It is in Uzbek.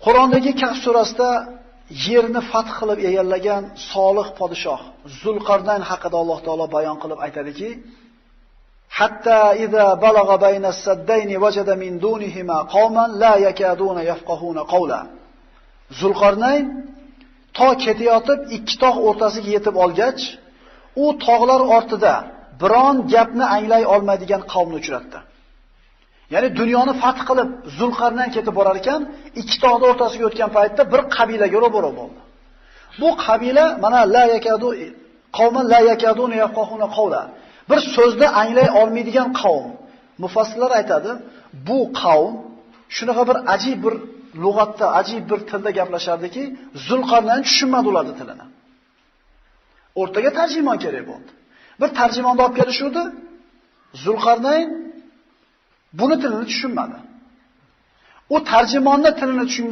Qur'ondagi Kahf surasida yerni fath qilib egallagan solih podshoh Zulqarnayn haqida Alloh taolo bayon qilib aytadiki: Hatta iza balag'a bayna as-saddayni wajada min dunihima qauman la yakaduna yafqahuna qawla. Zulqarnayn to ketayotib ikki tog' o'rtasiga yetib olgach, u tog'lar ortida biron gapni anglay olmaydigan qavmni uchratdi. Ya'ni dunyoni fath qilib Zulqarnayn ketib borar ekan, ikki tog'ning o'rtasiga o'tgan paytda bir qabilaga ro'baro bo'ldi. Bu qabila mana la yakadu qavman la yakaduna yafqahuna qawla. Bir so'zni anglay olmaydigan qavm. Mufassirlar aytadi, bu qavm shunaqa bir ajib bir lug'atda, ajib bir tilda gaplashardiki, Zulqarnayn tushunmadi ularning tilini. O'rtaga tarjimon kerak bo'ldi. Bir tarjimonni olib kelishuvdi. Zulqarnayn buni tilini tushunmadi. U tarjimonni tilini tushungan